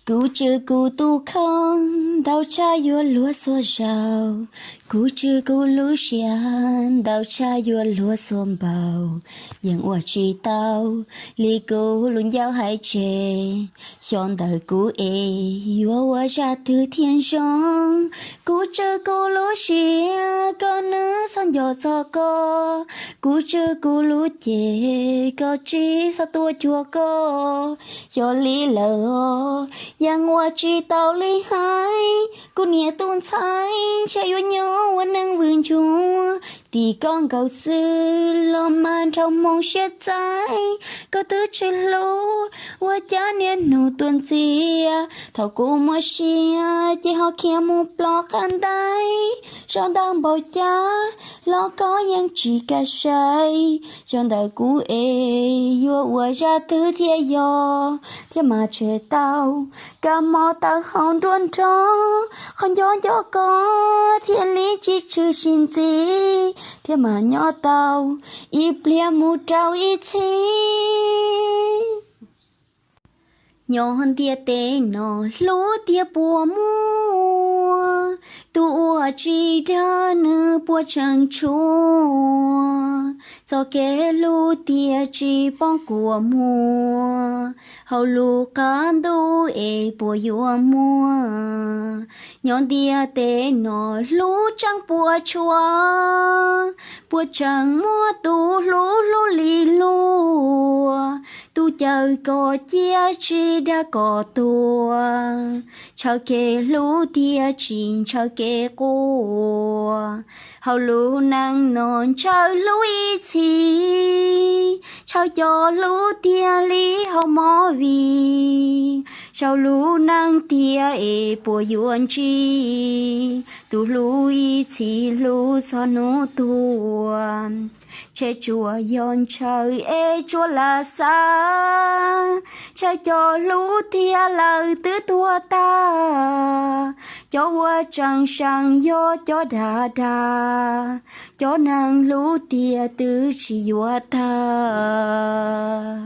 Kuv tsw kuv tus kheej ntau tshaj yuav luag xuas zaum, kuv tsw kuv lub siab ntau tshaj yuav luag xuas npaum, yeej ua tsis tau li kuv lub ncauj hais tseg. Xyov ntawm kuv es yuav ua zaj twg thiaj zoo, kuv tsw kuv lub siab kom nws txhob nco txog koj, kuv tsw kuv lub cev kom tsis txhob tuaj cuag koj. Xyov li lawm os, yeej ua tsis tau li hais, kuv niam tus ntxhais ntshe yuav nyob ua neeg vwm ntsuag, tim koj nkaus xwb los mas nrhau moo siab txaij, koj twb tsis hlub, ua cas niaj hnub tuaj ntxias, thaum kuv muaj sia ces ho khiav mus plob qab ntais, sau ntawv npaum cas los koj yeej tsis kam saib. Xyov ntawm kuv es yuav ua zaj twg thiaj yog, thiaj mam tshem tau kab mob tawv hau nruab nrog, qhov nco nco koj thiaj li tsis tshwm sim ntxiv, thiaj mam nyob tau ib pliag mus rau ib txhis. Nyob ntiaj teb no hlub tiag puas muaj, tus uas tsis dag nws puas tseem tshua, txoj kev hlub tiag tsis poob kua muag, hauv lub qab ntuj es puas yuav muaj. Nyob ntiaj teb no hlub tseeb puas tshua, puas tseem muaj tus hlub hlub li luag, tus caw koj cia tsis dag koj tuag, ntshaw kev hlub tiag tsis ntshaw kev quaj. Hauv lub neej no ntshaw hlub ib txhis, ntshaw cov hlub tiag li hauv movie, saum lub neej tiag es puas yuav ntsib tus hlub ib txhis hlub txog hnub tuag. Ntshe tsuas yog ntshaw es tsuas lam xav, ntshaw cov hlub tiag lawm twb tuag tag, cov uas tseem seem yog cov dag dag, cov neeg hlub tiag twb tsis yuav tag.